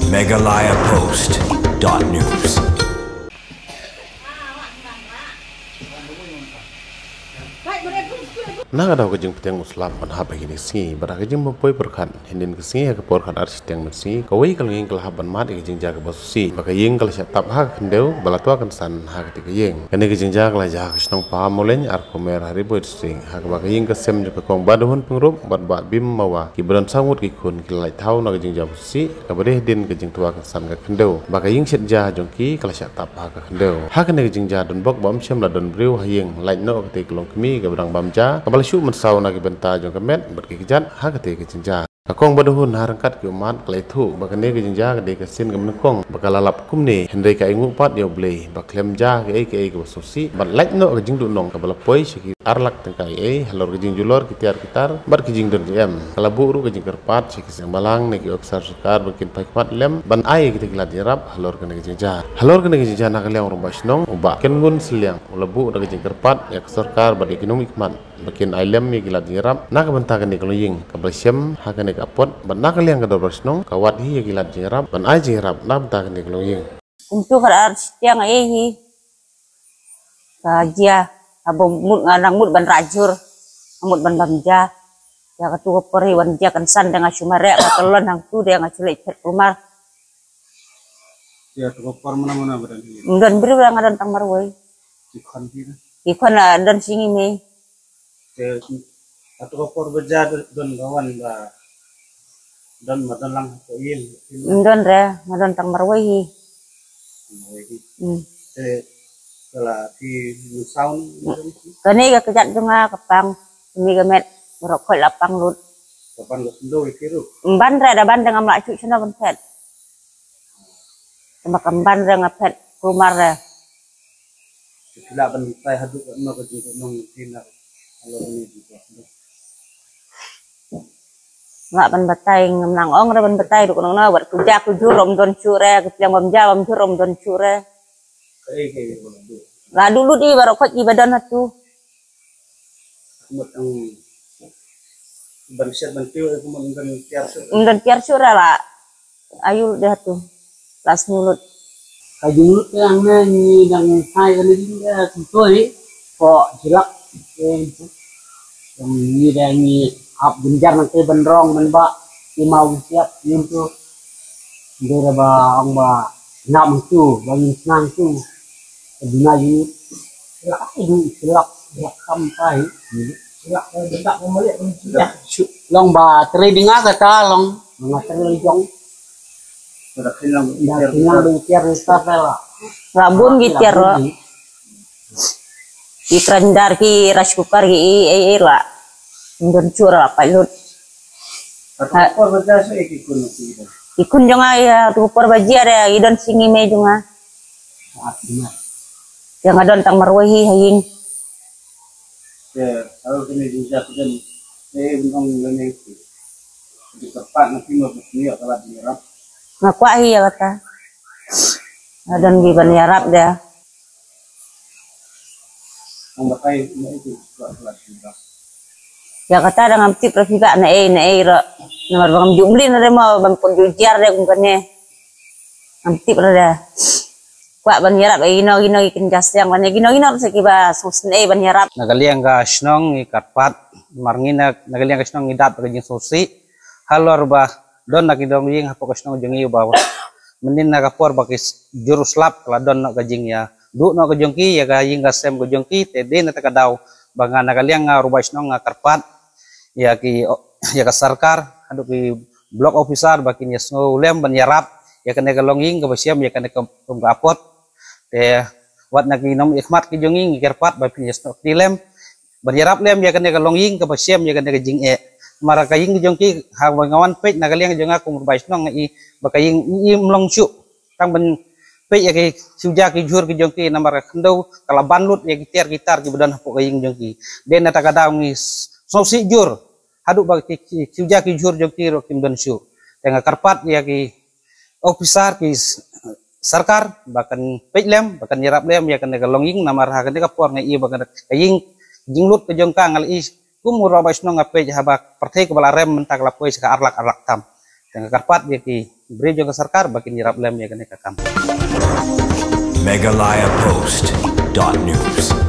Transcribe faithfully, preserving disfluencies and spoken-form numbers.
Meghalaya Post dot news. Na ka daw ka jingpynteng u slap ban hap ha kine ki sngi, bad ha ka jingpynpoi pyrkhat hynnin ka sngi ha ka por khatar shiteng mynsngi, kawei ka longïing ka la hap ban mad ïa ka jingjia kaba sngewsih, ba ka ïing ka la shah tap ha ka khyndew, ba la twa kynsan ha kata ka ïing. Kane ka jingjia ka la jia ha ka shnong Pahammawlein, Arkhomer, ha Ri Bhoi District, ha kaba ka ïing ka sem jong ka Kong Badahun Pyngrope bad Bah Bim Mawa, kiba don saw ngut ki khun, ki la lait thaw na ka jingjia ba sngewsih, kaba dei hadien ka jingtwa kynsan ka khyndew, ba ka ïing shet jia jong ki ka la shah tap ha ka khyndew. Ha kane ka jingjia donbok ba ym shym la don briew ha ïing, lait noh katei ka longkmie kaba dang bam ja, kaba la shu mynsaw na ki bynta jong ka met bad ki kjat ha katei ka jingjia. Ka Kong Badahun ha ryngkat ki ummat ka la ïathuh ba kane ka jingjia ka dei ka sien kaba nyngkong ba ka la lap kumne, hynrei ka ainguh pat ïa U Blei ba khlem jia kaei kaei kaba sngewsih, bad lait noh ka jingduhnong kaba la poi sha ki ar lak tyngka eiei halor ka jingjulor ki tiar ki tar bad ki jingdon jingem. Ka la buh ruh ka jingkyrpad sha ki seng balang ne ki ophisar sorkar ba kin pyrkhat lem ban ai kita ki lad jingïarap halor kane ka jingjia. Halor kane ka jingjia, na ka liang u Rangbah Shnong, u Bah Kyngun Sylliang, u la buh da ka jingkyrpad ïa ka sorkar bad ïa ki nongmihkhmat ba kin ai lem ïa ki lad jingïarap na ka bynta kane ka longïing kaba la shem ha kane ka apot, bad na ka liang ka Dorbar Shnong ka wad hi ïa ki lad jingïarap ban ai jingïarap na ka bynta kane ka longïing. Kumtu ka ar shiteng eiei hi. Ka jia, haba mut nga nang mut ban rah jhur, nga mut ban bam ja. Ïa katu ka por hi wan jia kynsan, da nga shu mareh, nga kyllon hangtu, da nga shu leit phet kulmar. Ïa katu ka por mynno mynno ba don hi? Ym don briew, nga don tang marwei. Ki khun phi? Ki khun, ah, don shi ngi mei. Te atu ka por ba jia don, don ka wan ba don, ma don lang ko ïing? Ym don re, nga don tang marwei hi. Marwei hi. Hmm. Te ka la phi mynsaw? Kane ka kjat jong nga ka pang, kane ka met baroh khoit la pang lut. Ka ban ka khyndew ïa phi ruh? Ym ban re, da ban da ngam lah shuh shano ban phet. Tangba kam ban re, nga phet kulmar re. Phi lah ban batai haduh katno ka jingdon jingem phi na halor kane ka jingdon? Lah ban batai, ngam nang ong re ban batai, duk nang na wat kujia kujur ym don shuh re, kujia bam ja bam jur ym don shuh re. Kaei kaei ba la duh? La duh lut i baroh khoit i ba don hatu. Kumut ang ban shet ban tiew, eh, kumut ym don tiar shuh. Ym don tiar shuh re la. Ayu lut de hatu. La sniew lut. Ka jinglut te ang ne ngi dang hai ka ne jing de kumtoi. Ko jilak. Eh, ngi dang ngi ap jynjar nang te ban rong ban ba. Ki mau siap ngi tu. Ngi da ba ong ba ngap tu, ba ngi snang tu. Ka duna jinglut. Silak ai du, silak, silak kam tai. Silak ai du, tak mau malik pun silak. Long ba trei dinga kata long, nga trei jong. Dah silang dah tiar besar dah lah. Lah bun ki tiar lah. Ki kerandar, ki rice cooker, ki i, i, i lah. Ndon chura lah pailut. Atu por ba jia sa ki khun ki dah. Ki khun jong nga ïa, atu por ba jia ïa, i don shi ngi mei jong nga. Ïa nga don tang marwei hi ha ïing. Ïa, kalau kena jingja kena, eh, bun ong lane ki. Di kyrpad na ki ma bun ïa ka lad jingïarap. Nga kwah hi ïa kata. Nga don ki ban ïarap de. Ong batai na ei ki kwah ka lad jingïarap. Ïa kata da ngam tip ra phi ba na ei, na ei ra. Namar ba ngam ju mlien re mo, ban pun ju jar de kum kane. Ngam tip ra de. Kwah ban ïarap ïa kino kino ki kynja seng, ban ïa kino kino sa kiba sngewsih ban ïarap. Na ka liang ka shnong ngi kyrpad, namar ngi na, na ka liang ka shnong ngi dap ka jingsngewsih. Halor ba don na ki dong ïing hapoh ka shnong jong ngi ba mynnin na ka por ba ki s-, jur u slap ka la don noh ka jingïaduh noh ka jong ki ïa ka ïing ka sem ka jong ki, te dei na kata ka daw ba nga na ka liang nga u rangbah shnong nga kyrpad ïa ki, ïa ka sorkar haduh ki block officer ba kin ïa sngew lem ban ïarap ïa kane ka longïing kaba shem ïa kane ka, ka apot. Te wat na ki nongmihkhmat ki jong ngi ngi kyrpad ba phin ïa snoh kti lem ban ïarap lem ïa kane ka longïing kaba shem ïa kane ka jingeh. Namar ka ïing ka jong ki, haba nga wan peit na ka liang jong nga kum u rangbah shnong nga i ba ka ïing i im long shuh. Tang ban peit ïa ki siwja ki jhur ki jong ki namar ka khyndew ka la ban lut ïa ki tiar ki tar kiba don hapoh ka ïing jong ki. Dei na kata ka daw ngi s-, sngewsih jur haduh ba ki, ki, ki siwja ki jhur jong ki ruh kim don shuh. Te nga kyrpad ïa ki officer ki s-, sorkar ba kan peit lem, ba kan ïarap lem ïa kane ka longïing namar ha kane ka por nga i ba ka, ka ïing jinglut ka jong ka nga la i kum u rangbah shnong nga peit haba pyrthei kaba la rem mynta ka la poi sha ka ar lak ar lak tam. Te nga kyrpad ïa ki briew jong ka sorkar ba kin ïarap lem ïa kane ka kam. Meghalaya Post dot news.